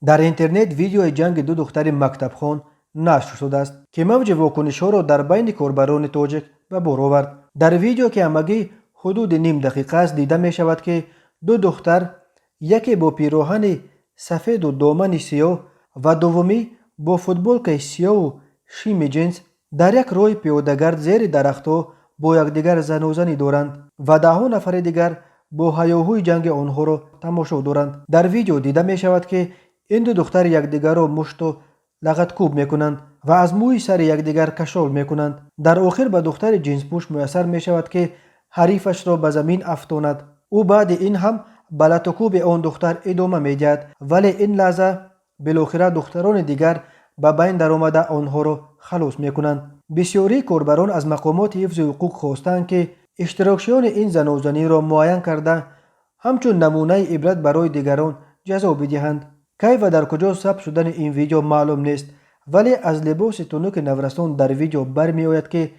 Дар интернет видеои ҷанги ду духтари мактабхон нашр шудааст, ки мавҷи вокунишҳоро дар байни корбарони тоҷик ба бор овард. Дар видео, ки ҳамагӣ ҳудуди ним дақиқа аст, дида мешавад, ки ду духтар, яке бо пироҳани сафеду домани сиёҳ ва дуввумӣ бо футболкаи сиёҳу шими ҷинс, дар як роҳи пиёдагард зери дарахтҳо бо якдигар занозанӣ доранд ва даҳҳо нафари дигар бо ҳаёҳӯи ҷанги онҳоро тамошо доранд. Дар видео дида мешавад, ки ин ду духтар якдигарро мушту лагадкӯб мекунанд ва аз мӯи сари якдигар кашол мекунанд. Дар охир ба духтари ҷинспӯш муяссар мешавад, ки ҳарифашро ба замин афтонад. Ӯ баъди ин ҳам ба латукӯби он духтар идома медиҳад, вале ин лаҳза билохира духтарони дигар ба байн даромада, онҳоро халос мекунанд. Бисёрии корбарон аз мақомоти ҳифзи ҳуқуқ хостаанд, ки иштирокчиёни ин занозаниро муайян карда, ҳамчун намунаи ибрат барои дигарон ҷазо бидиҳанд. Кай ва дар куҷо сабт шудани ин видео маълум нест, вале аз либоси тунуки наврасон дар видео бармеояд, ки